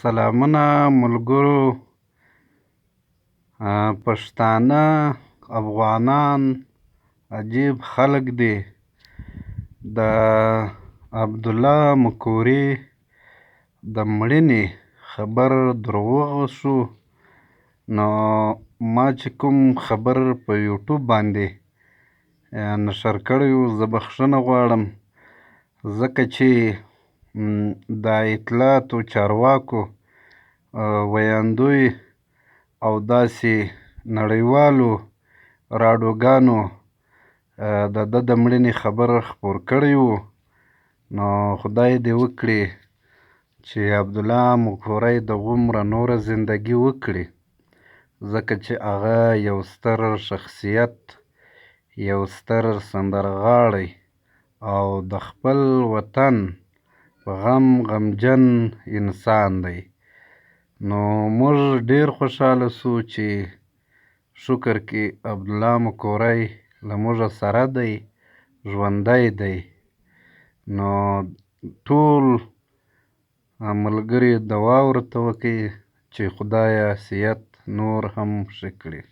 سلامونه ملګرو. پښتانه افغانان عجیب خلک دي. د عبدالله مکوري د مړینې خبر دروغ شو، نو ما چې کوم خبر په یوټیوب باندې نشر کړی و، زه بخښنه غواړم، ځکه چې د اطلاعاتو چارواکو ویاندوی او داسې نړیوالو راډیوګانو د ده د مړینې خبر خپور کړی و. نو خدای دې وکړي چې عبدالله مکوری دغومره نوره زندګي وکړي، ځکه چې هغه یو ستر شخصیت، یو ستر سندرغاړی او د خپل وطن په غم غمجن انسان دی. نو موږ ډېر خوشحاله شو چې شکر کې عبدالله مکوری له موږه سره دی، ژوندی دی. نو ټول ملګري دعا ورته وکړئ چې خدایه صحت نور هم ښه کړي.